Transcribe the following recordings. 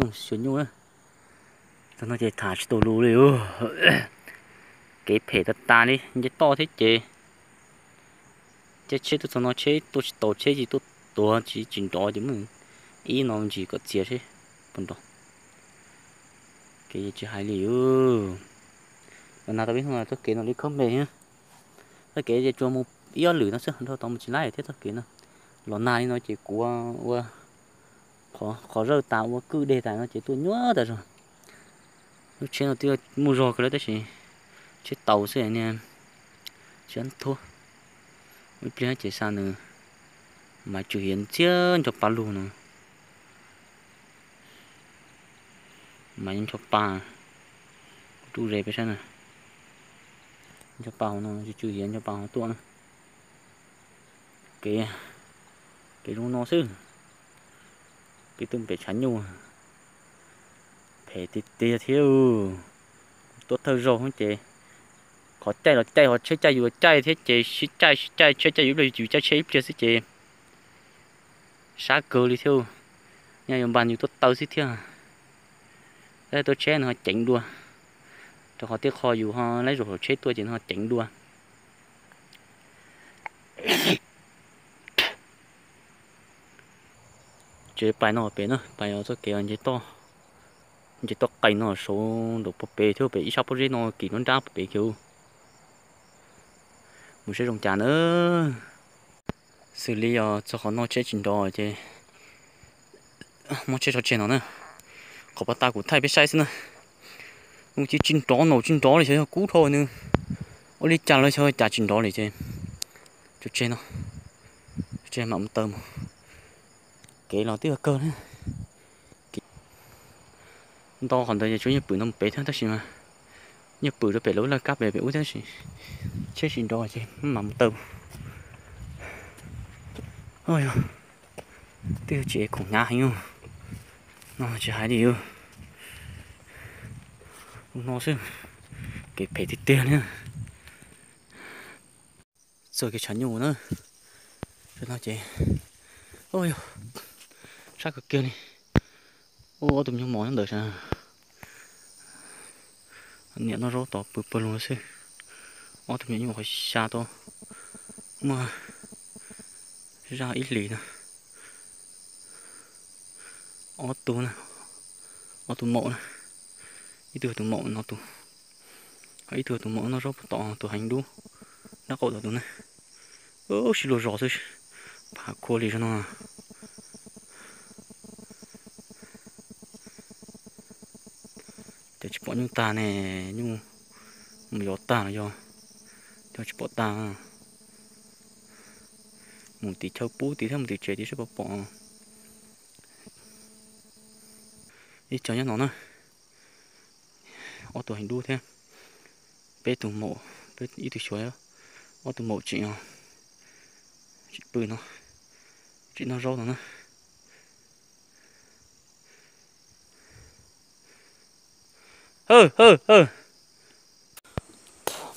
Xyuas nyuj na, txog no ces tham tsis tau lus li. Kev phem tas tas li, nce toj thiab ces caij tsheb tuaj txog no tsheb tuaj tsis tau, tsheb ces tuaj tuag tsis tsis nrov ces muaj ib no ntsis kom txias seb puas nrov. Kev tsis hais li. Los nag tau peb hnub txoj kev no li khaub npe thiab. Txoj kev ces tsuas mus ib ob lwm no xwb, dhau tod mus tsis laib thiab txoj kev no. Los nag li no ces kuv ua qhov zawj tas ua kwj deg tas no ces tuaj nyuaj tas zog. Lub tsheb no twb muaj zog kawg lawm tab sis tsheb taus xwb niag tsheb thuab. Ib pliag ces xa nws mas tswm hiav ntxhiab ncho pa lug no. Mas ncho pa, kuv rub ze peb saib na, ncho pa hauv no, tswm hiav ncho pa hauv tuaj na. Kev, kev zoo no xwb, kev tuaj pem tshav nyuj, phem tiag tiag thiab. Tuaj thawj zaug ces qhov caij los caij, qhov tsheb caij yus los caij thiab ces sib caij sib caij, tsheb caij yus ib pliag yus caij tsheb ib pliag xwb ces sab kawg li thiab. Nyaj yuav npas yus tuaj taw xwb thiab. Tab tuaj tsheb no ho ceev dua, rau qhov tej qho yus ho laib zaum hauv tsheb tuaj ces no ho ceev dua. Tsev pais no pem na, pais txoj kev nce toj qees no saud nraum pem thiab, pem ib sab pob zeb no kis nruab nrab pem kiag. Mus saib zoo cas na. Xws li os, txog qhov no tsheb tsis nrov ces muab tsheb tso tseg no na. Qhov pas tas kuv thaij peb saib xwb na. Nws cia tsis nrov, nws tsis nrov li, xyov yog kub dhau nws ua li cas los xyov cas tsis nrov li ces tso tseg no, tso tseg mam mus taw mus. Kev los twb yog kawg na. Nto qhov ntawd ces tsuas nyiaj pwm no mus pem thiab tab sis mas nyiaj pwm rau pem lawv laj kab pem pem ub thiab tab sis tsheb tsis nrov ces mam mus taw. Yog, twb yog tsev khoom hnyav heev no, tsis hais li. Ub, no xwb, kev phem tiag tiag li. Txog kev tshav nyuj na, no ces, yog, sab kawg kiag li. Ub, ob tug me nyuam mos nyob ntawd sav, niam noj zaub tod pw pawg lug xwb. Ob tug me nyuam qhov xya tau muaj zaj ib hlis na. Ob tug na, ob tug maum na, ib tug tus maum no tus, ib tug tus maum noj zaub puag tom tus heev dub nraub qaum tom tus na. Sib luag zos xwb, phav khua li zog no. Cov tsis pom nyuj tag ne, nyuj mus yos tag los yog cov tsis pom tag. Mus tim chaw pub tid thiab mus tim tsev tid seb puas pom. Ib co nyob no na, ob tug heev dub thiab, peb tug maum, peb ib tug xyuas, ob tug maum tseem, tseem pw no, tseem noj zaub no na.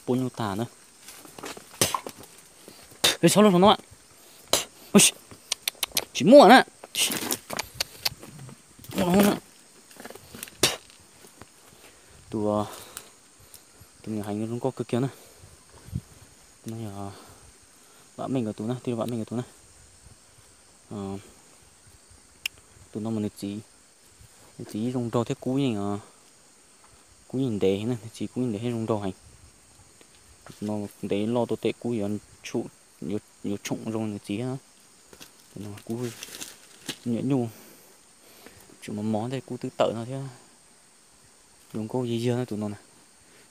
Pub nyuj tag na. Txhob lub saum no, tsis muaj na. Tus, tus me nyuam heev zoo nkauj kawg kiag na. Vam Meej nkawd tus na, tij laug Vam Meej nkawd tus na. Tus no mas nws txiv, nws txiv zoo nraug thiab kub yeej, kub yeej ntev na, nws txiv kub yeej ntev thiab zoo nraug heev. Tus no ntev loj tuaj tes kub yuav tshoom zoo nws txiv thiab. Tus no kub nyuam nyuj, tseem mos mos tej kub twb tawm no thiab. Zoo nkauj yig yag na tus no na.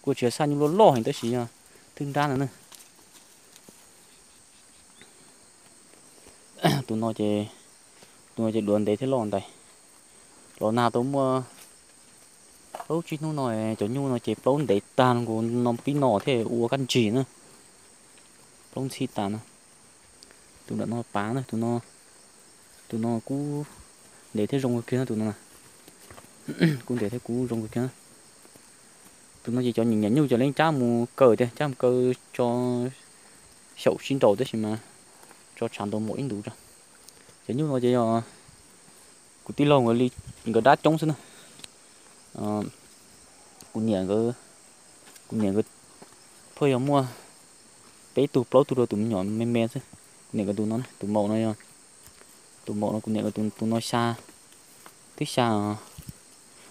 Kuj tsis yog xaj nyuj loj loj heev tab sis yog thwj nrab no na. Tus no ces, tus no ces duav ntev thiab loj ntais. Los nag tau muaj plaub tsib hnub no, cov nyuj no ces plaub ntev tag nkaus no pib no thiaj ua kab ntsig na. Plaub ntxhib tas na. Tus nram no pav na, tus no, tus no kub ntev thiab zoo kawg kiag na tus no. Kub ntev thiab kub zoo kawg kiag na. Tus no ces cov nyiam nyuj cov leej cab mus kaw tiag, cab mus kaw tso xyaum sib nraus tab sis mas tso tshav ntaus maum ib ntus tso. Cov nyuj no ces yog Kuv tij laug nkawd li, nkawd dab coob xwb na. Kuv niam nkawd, kuv niam nkawd pheej yog muaj peb tug plaub tug rau tus me nyuam me me xwb. Kuv niam nkawd tus no, tus maum no yog, tus maum no kuv niam nkawd tus no xya, twb xya,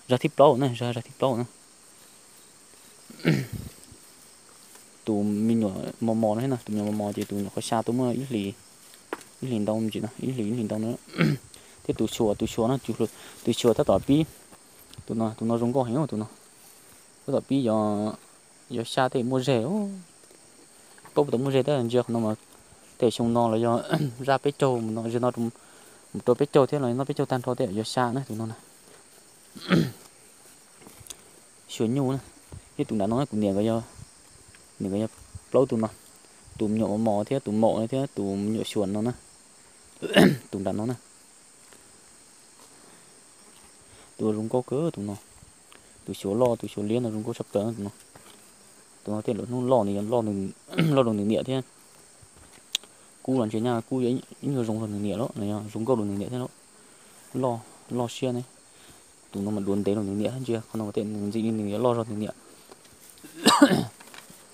zag thib plaub na, zag, zag thib plaub na. Tus me nyuam mos mos no thiab no, tus me nyuam mos mos ces tus me nyuam qhov xya tuaj muaj ib hlis, ib hlis ntau me ntsis no, ib hlis ib hlis ntau no. Thiab tus xyuas, tus xyuas no, tus xyuas tab tom pib, tus no, tus no zoo nkauj heev tus no, tab tom pib yuav xya tej muaj zeg, paub puas tau muaj zeg tab sis ntsia qhov no mas tej xyoo no los yog zaj peb caug mus no, zaum no mus rau peb caug thiab los noj peb caug tag nrho tej yuav xya na tus no na. Xyuas nyuj na. Thiab tus nram no kuv niam nkawd yog, niam nkawd yog plaub tus no, tus me nyuam mos mos thiab tus maum no thiab tus me nyuam xyuas no na, tus nram no na. Tus zoo nkauj kawg tus no, tus xyuas loj tus xyuas liab no zoo nkauj tshaj plaws tus no. Tus no tej lawm hnub loj nws, loj rau nws niam thiab. Kub los ntsia nyaj kub ib nyuag zoo rau nws niam lawm, zoo nkauj rau nws niam thiab lawm. Loj, loj siab ne. Tus no mas duav ntev rau nws niam, ntsia qhov no tej nws ntxim li nws yuav loj zog nws niam.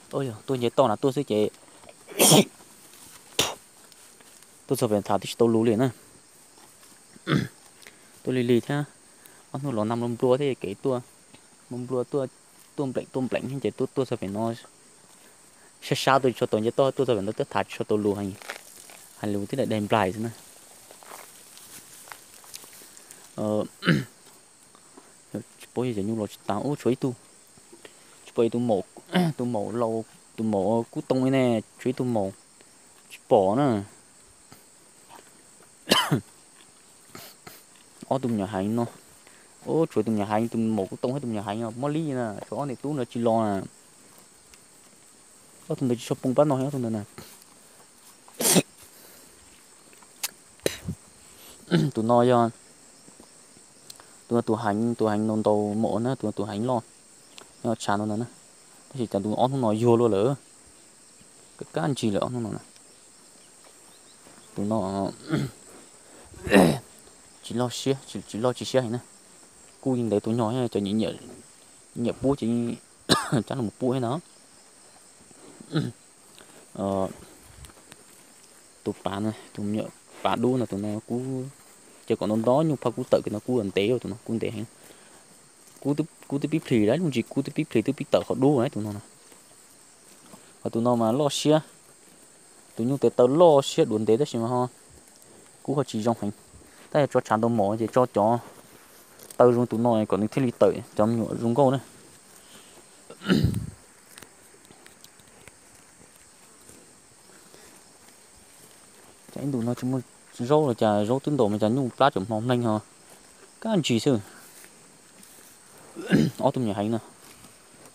Tuaj nce toj na tuaj xwb ces tuaj txog pem tham twb tsis tau lus li na. Tuaj lig lig thiab, ob hnub los nag nplua nplua thiab kev tuaj, nplua nplua tuaj, tuaj npleem tuaj npleem ces tuaj tuaj txog pem no sab sab tuaj tsis tshua tau nce toj, tuaj txog pem no twb tham tsis tshua tau lus, hais lus twb daim daim nplaig xwb na. Tsis paub yog cov nyuj los tsis tas, ub tshuav ib tug, tsis pom tus maum, tus maum laus, tus maum kub too li ne, tshuav ib tug maum tsis pom na. Ob tug me nyuam heev no, ub tshuav tus me nyuam heev, tus maum kub too thiab tus me nyuam heev no mob li na, tshuav ob niam tub ntawd tsis los na. Ob tug ntawd tsis tshua poob pab no, ob tug ntawd na. Tus no yog, tus no tus heev, tus heev ntau ntau maum na, tus no tus heev loj, nyob tshav no ntag na. Tab sis cas tus ob hnub no yuag luaj lawm, kab kab ntsis lawm ob hnub no na. Tus no tsis loj siab, tsis loj tsis siab heev na. Kub yeej ntev tus nyuag, cov nyiam pub ces cab los pub thiab no. Tus pav, tus me nyuam pav dub no, tus no kub, ces kom nto nto nyuj phaj kub tawm kiag no kub ntev, tus no kub ntev heev. Kub twb pib plhis lawm, lub ntsis kub twb pib plhis twb pib tawm qhov dub na tus no. Ho tus no mas loj siab, tus nyuj tes taw loj siab duav ntev tab sis mas ho kub ho tsis zoo heev. Tab yog tso tshav ntau mos ces tso cov taw zoo tus no kom nws thiaj li tawm cov me nyuam zoo nkauj na. Cas ib ntus no tsis muaj zaub los cas zaub twb ntaus mas cas nyuj plab tseem hmo mleej ho kab ntsis xwb. Ob tug me nyuam heev no,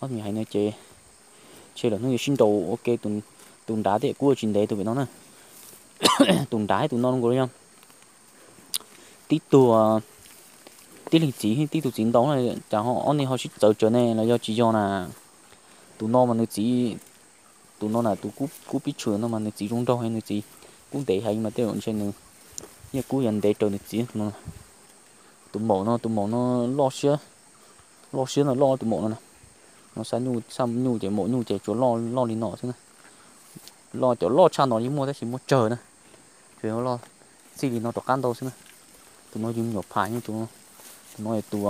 ob tug me nyuam heev no ces ntshe lwm hnub yuav sib nraus ua ke. Tus nrad thiab kub tsis ntev tus pem no na. Tus nrad thiab tus no nkaus li yog tib tug, tib leeg txiv, tib tug txiv ntau na, cas ho ob niag ho sib txawv tsawv ne los yog tsis yog na. Tus no mas nws txiv, tus no na tus kub pib tshwm no mas nws txiv zoo nraug heev, nws txiv kub ntev heev mas tej zaum ntshe nws yeej kub yuav ntev raws nws txiv no. Tus maum no, tus maum no loj siab, loj siab no loj tus maum no na. No xab nyuj, xab nyuj ces maum nyuj ces tsuas loj loj li no xwb na. Loj cov loj tshaj no yeej muaj tab sis muaj tsawg na. Tsuas yog loj txij li no rov qab ntau xwb na. Tus no yog me nyuam pham, tus no, tus no yog tus,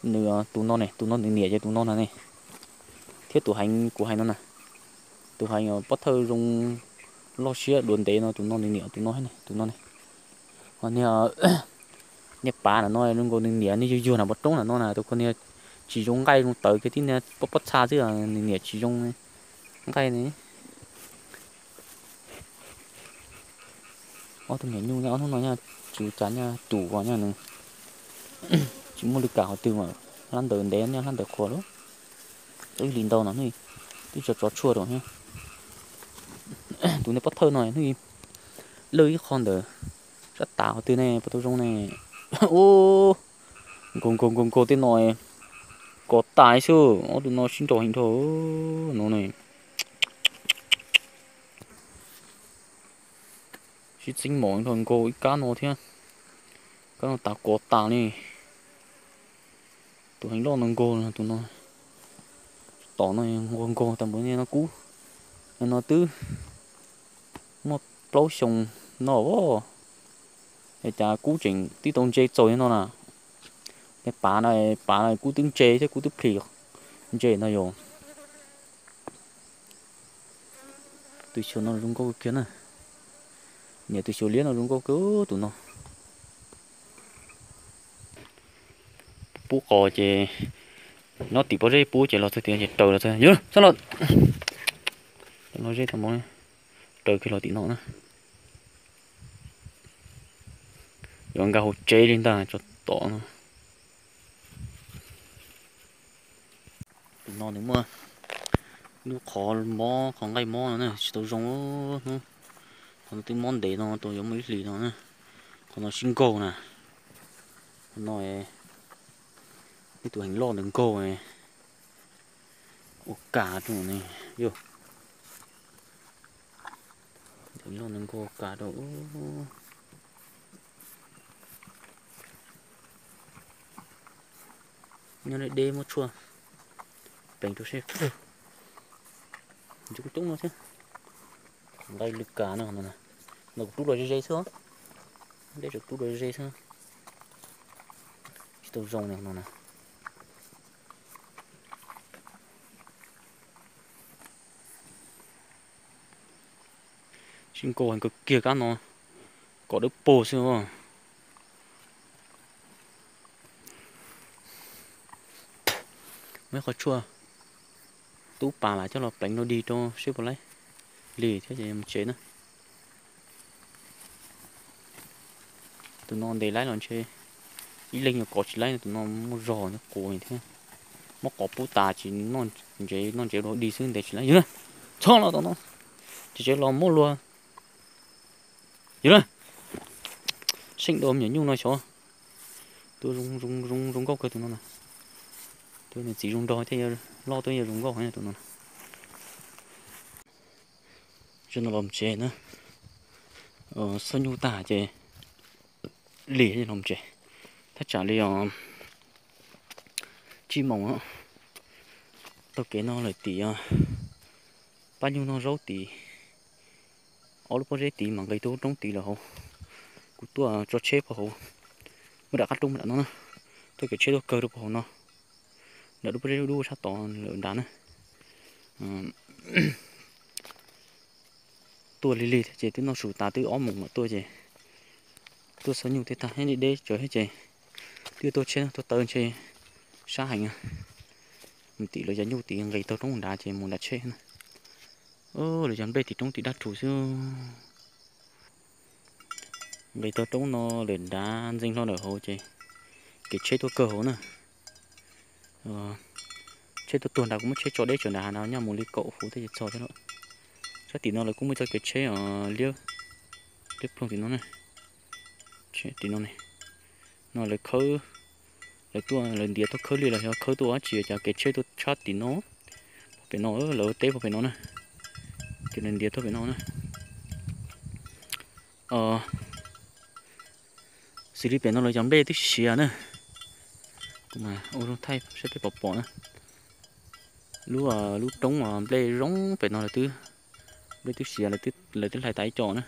nws, tus no ne, tus no nws niam ces tus no na ne. Thiab tus heev kuv hais no na, tus heev pob thawj zoo loj siab duav ntev no tus no nws niam tus no, tus no ne. Ho niag, niag pav na no zoo nkaus nws niam, niag yuag yuag na pov roob na no na, tus ko niag tsis zoo nqaij zoo tawv kiag tib niag pob pob txha xwb, nws niam tsis zoo nqaij ne. Ob tug me nyuam nyuj nyob ob hnub no nyob tsis ua cas, nyob ruam nyob nws tsis muaj lwm kam qhov twg mas hlab ntawd ntev nyob hlab ntawd qhuav lawm. Ib hlis ntau no hnub twb tso tsov tshuaj rau thiab. Tus niag pob thawj no hnub lawj ib qho ntawd sab tav qhov twg ne, puas tau zoo ne. Ub, nkaug nkaug nkaug nkaug tej no, kov tas xwb, ob tug no sib nraus heev dhau no ne. Sib txeeb mos nrog nkaug ib kab no thiab. Kab no tas kuav tas li. Tus heev loj no nkaug, tus no tom no nkaug nkaug tas npaum no kub. No twb muaj plaub xyoo no os. Es cas kub tseem tib tau ntse txaus li no na. Pav na, pav na kub twb ntse thiab kub twb plhis ntse no yom. Tus xyuas no zoo nkauj kiag na. Niam, tus xyuas liab no zoo nkauj kiag tus no. Pub qos ces nyob tim pob zeb pub ces los txog tias ces raws los txog, yog txhob los. Los zeb tau mov, raws kiag los tim no na. Yuav nkag hauv tsev li ntag tso tom no. Tus no nws muaj lub qhov mob qhov nqaij mob no na tsis tau zoo. Qhov no twb mob ntev no tau yuav muaj ib hlis no na. Qhov no sib nkaug na. Qhov no ib tug heev loj ntawd nkaug ua kas rau ne yog. Heev loj ntawd nkaug ua kas rau. Nyob deb deb muab tshuaj pleev rau seb. Ntshe kuj coob no thiab. Nqaij lwj kas no, no kuv rub los ze ze xwb. Deb tsuas rub los ze xwb. Tsis tau zoo no na. Sib nkaug heev kawg kiag kab no, kom dawb paug xwb. Muab qhov tshuaj tub pas las coj los pleev rau dig rau seb puas laib lig thiab ces mus tsev na. Tus no ntes laib los ntshe ib leeg yuav kov tsis laib, tus no muaj zog nyob quav thiab. Muab qos pub tas tsis noj ntsev, noj ntsev rau dig xwb ntes tsis laib. Yog na, txhob los tom no, tsis tsev los muab luag. Yog na, seej dua me nyuam nyuj no xyov. Tus zoo zoo zoo nkauj kawg tus no na. Tus niam txiv zoo nraug thiab loj tuaj yog zoo nkauj heev tus no. Zaum no los tsev na, xab nyuj tag ces lig los tsev. Thaj tsam li os tsib moos taug kev no lawm tim pab nyuj noj zaub tid, ob lub pob zeb tid mas nqis tuaj roob tid lawm hauv. Kuv tuaj tso tsheb puag hauv, muaj nram qab roob nram no na, tuaj kev tsheb tuaj kawg rau puag hauv no, nram lub pob zeb dub dub sab tod lawm nrad na. Tuaj lig lig thiab ces twb noj su tas twb ob moos mam tuaj ces tuaj xab nyuj thiab tag deb deb tsawv thiab ces twb tuaj tsheb tuaj taw ntshe sab heev. Mus tim lawv cov nyuj tid nqis taug roob nrad ces mus nram tsheb na. Lawv cov nplej tim roob tim dab rhuv xwb. Nqis taug roob no lawm nrad ntxeev hlo lawm hauv ces kev tsheb tuaj kawg hauv na. Tsheb tuaj tuag nrad kuv muab tsheb tso deb tsawv nrad hav no nyob mus li kaum huv thiab ces txog thiab lawm. Sab tim no lawv kuj muaj txoj kev tsheb os, liab, liab ploog tim no na. Tim no ne, no lawv khawb, lawv tuaj lawv ntiav tuaj khawb liaj los yog khawb tuaj ua dab tsi cas kev tsheb tuaj tshab tim no, pem no lawv teb pem no na, ces lawv ntiav tuaj pem no na. Xws li pem no lawv cov nplej twb siav na, kuv mam ua zoo thaij saib peb pom pom na. Lub, lub roob nplej zoo pem no lawv twb, nplej twb siav, lawv twb hlais tas ib co na.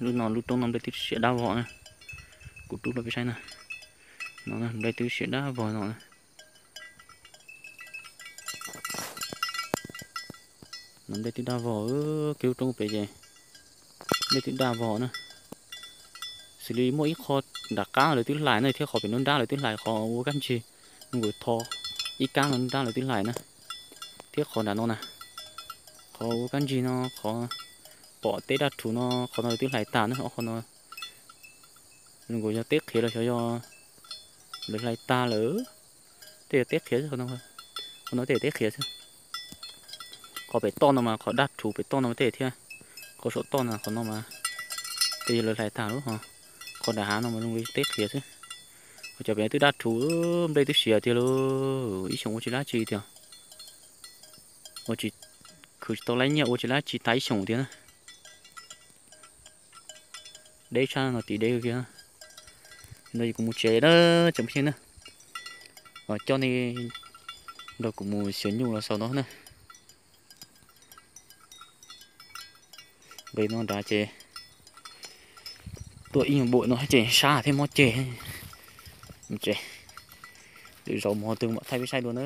Lub no lub roob no nplej twb siav dab vog na, kuv rub rau peb saib na. No nplej twb siav dab vog no na. No nplej twb dab vog, kiag lub roob pem ces nplej twb daj vog na. Xws li muaj ib qho nram qab lawv twb hlais na, thiab qhov pem nruab nrab lawv twb hlais, qhov ua kab ntsig, nkaus tho ib kab nruab nrab lawv twb hlais na, thiab qhov nram no na, qhov ua kab ntsig no, qhov pom teb daj rhuv no, qhov no lawv twb hlais tag na, ob qho no zoo nkaus yog teb qhiav los xyov yog lawv hlais tag lawm. Tej yog teb qhiav xwb, qhov no tej yog teb qhiav xwb. Qhov pem toj no mas qhov daj rhuv pem toj no mas tej thiab, qhov saum toj no qhov no mas tej yog lawv hlais tag lawm ho. Qhov nram hav no mas zoo li teb qhiav xwb. Qhov cov pem twb daj rhuv, nplej twb siav tiag lauj, ib xyoos ua tsis dab tsi tiag. Ua tsis, khwv tsis tau laib nyiaj ua tsis dab tsi tas ib xyoos tiag na. Deb tshaj no tim deb kiag. No kuv mus tsev na, tsoom phooj ywg na. Coj nej nrog kuv mus xyuas nyuj los saum no na. Nqis no nrad ces tuaj ib nyuag npaum no ces sab thiab mob ceg. Ces lwm zaus mus qhov twg mam thaij peb saib dua na.